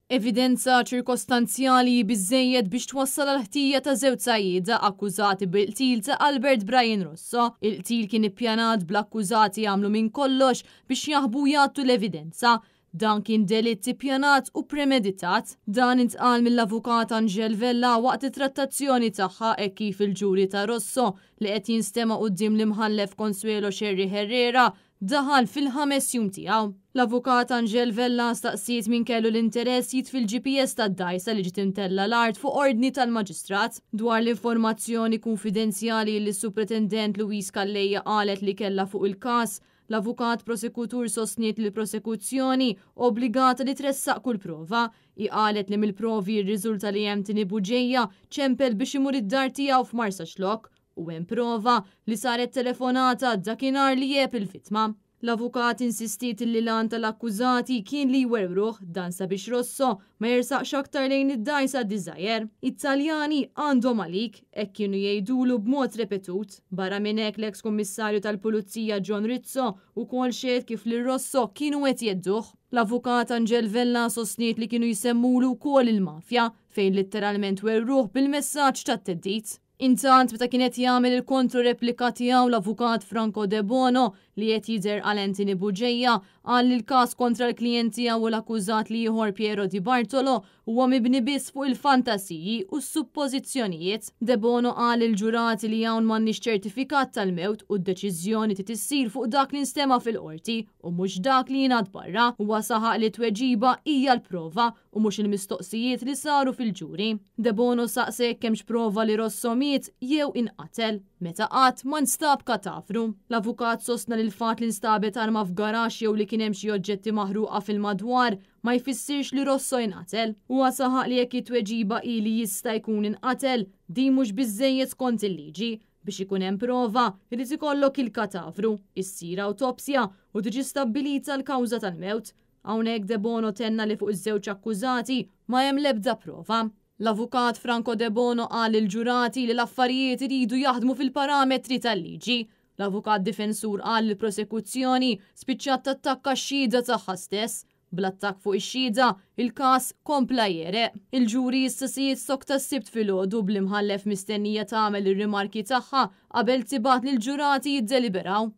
Evidenza ċirkostanzjali hi biżżejjed biex twassal għall-ħtija ta' żewġ sajjieda akkużati bil-qtil ta' Albert Brian Rosso. Il-qtil kien ippjanat bl-akkużati jagħmlu minn kollox biex jaħbu u jgħattu l-evidenza. Dan kien delitt ippjanat u premeditat. Dan intqal mill-Avukat Angel Vella waqt it-trattazzjoni tagħha hekk kif il-ġuri ta' Rosso li qed jinstema' quddiem l-Imħallef Consuelo Scerri Herrera daħal fil-ħames jum tiegħu. L-Avukat Angel Vella staqsiet min kellu l-interess jitfi l-GPS tad-dgħajsa li ġiet imtella' l-art fuq ordni tal-Maġistrat. Dwar l-informazzjoni kunfidenzjali li s-Supretendent Louise Calleja qalet li kellha fuq il-każ, l-Avukat Prosekutur sostniet li l-Prosekuzzjoni obbligata li tressaq kull prova. Hi qalet li mill-provi jirriżulta li Anthony Bugeja ċempel biex imur id-dar tiegħu f'Marsaxlokk u hemm prova li saret telefonata dakinhar li għeb il-vittma. L-avukat insistiet li l-għan tal-akkużati kien li jwerwruh dan sabiex Rosso ma jersaqx aktar lejn id-dgħajsa Desire. It-Taljani għandhom għalik, hekk kienu jgħidulu b'mod repetut. Barra minn hekk l-eks Kummissarju tal-Pulizija John Rizzo ukoll xehed kif lil Rosso kienu qed jhedduh. L-avukat Angel Vella sostniet li kienu jsemmulu wkoll il-mafja, fejn litteralment werwruh bil-messaġġ tat-theddid. Intant, meta kien qed jagħmel il-kontro-replika tiegħu l-Avukat Franco Debono, li qed jidher għal Anthony Bugeja, qal li l-każ kontra l-klijent tiegħu u l-akkużat l-ieħor Piero Di Bartolo huwa mibni biss fuq il-fantasiji u s-suppożizzjonijiet. Debono qal lill-ġurati li hawn m'għandniex ċertifikat tal-mewt u d-deċiżjoni trid issir fuq dak li nstema' fil-Qorti u mhux dak li jingħad barra. Huwa saħaq li t-tweġiba hija l-prova u mhux il-mistoqsijiet li saru fil-ġuri. Debono saqsa jekk hemmx prova li Rosso miet jew inqatel, meta qatt ma nstab katavru. L-avukat sostna li l-fatt li nstabet arma f'garaxx jew li kien hemm xi oġġetti maħruqa fil-madwar ma jfissirx li Rosso inqatel. Huwa saħaq li jekk it-tweġiba hi li jista' jkun inqatel, din mhux biżżejjed skont il-liġi. Biex ikun hemm prova, irid ikollok il-katavru, issir awtopsja u tiġi stabbilita l-kawża tal-mewt. Hawnhekk Debono tenna li fuq iż-żewġ akkużati ma hemm l-ebda prova. L-Avukat Franco Debono qal lill-ġurati li l-affarijiet iridu jaħdmu fil-parametri tal-liġi. L-avukat difensur qal li l-prosekuzzjoni spiċċat tattakka x-xhieda tagħha stess. Bl-attakk fuq ix-xhieda, il-każ kompla jegħreq. Il-ġuri issa se jissokta s-Sibt filgħodu bl-Imħallef mistennija tagħmel ir-rimarki tagħha qabel tibgħat lill-ġurati jiddeliberaw.